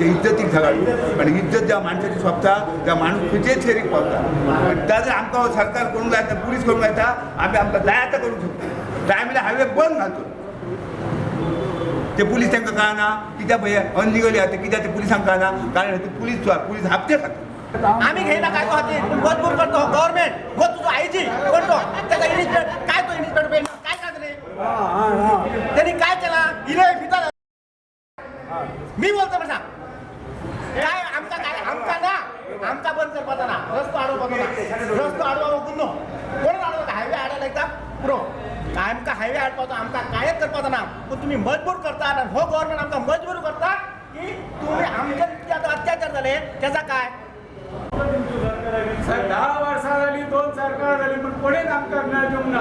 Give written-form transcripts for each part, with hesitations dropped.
ते इज्जतीक झगडलो पण इज्जत ज्या माणसाची सोंपता त्या माणूस खंयचेय थेरीक पावता. पण त्या जर आमकां सरकार करूंक लायता, पुलीस करूंक लायता, आमी आमकां जाय आतां करूंक शकता. जाय म्हणल्यार हायवे बंद घालतो. ते पुलीस तांकां कळना कित्याक पळय अनलिगली आसा कित्याक ते पुलिसांक कळना, कारण हेतून पुलीस पुलीस हप्ते खाता. आम्ही घेयना काय तो हाती मजबूर करतो गव्हर्नमेंट. हो तुझो आयजी कोण तो त्याचा इन्स्पेक्टर काय तो इन्स्पेक्टर काय काय रे त्यांनी काय केला इले भितर मी बोलतो पण सांग काय आमका काय आमका ना आमका बंद करपाचो ना रस्तो आडोवपाचो ना रस्तो आडवा गुन्हो कोण आडवता हायवे आडवला एकदा पुरो आमकां हायवे हाडपाचो आमकां कांयच करपाचो ना. पूण तुमी मजबूर करतात आनी हो गव्हर्नमेंट आमकां मजबूर करता की तुमी आमच्या इतके आतां अत्याचार जाले त्याचा काय. सर 10 वर्सां जाली, 2 सरकार जाली, पूण कोणेच आमकां न्याय दिवंक ना.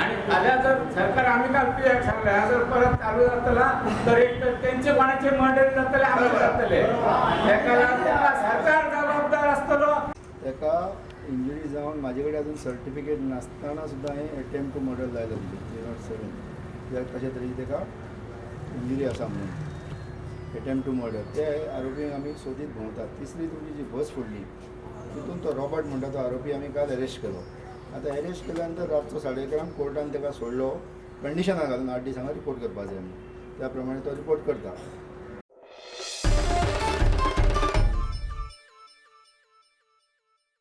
आनी फाल्यां जर सरकार आमी काल पी एक सांगलें, हांगा जर परत चालू जातला तर एक तर तेंचे कोणाचे मर्डर जातले, आमचे जातले. तेका लागून सरकार जबाबदार आसतलो. ताका इंजुरी जावन म्हाजे कडेन अजून सर्टिफिकेट नासतना सुद्दां हांवें एटेम्प्ट टू मर्डर लायला तेजेर 307, कित्याक तशे तरेची ताका इंजुरी आसा म्हणून एटेम्प्ट टू मर्डर. ते आरोपींक आमी सोदीत भोंवतात. तिसरी तुमची जी बस फोडली तितून तो रॉबर्ट म्हणटा तो आरोपी आमी काल अरेस्ट केलो. आतां अरेस्ट केल्या नंतर रातचो 11:30 कोर्टान ताका सोडलो, कंडिशनां घालून 8 दिसांक रिपोर्ट करपाक जाय म्हणून, त्या प्रमाणे तो रिपोर्ट करता.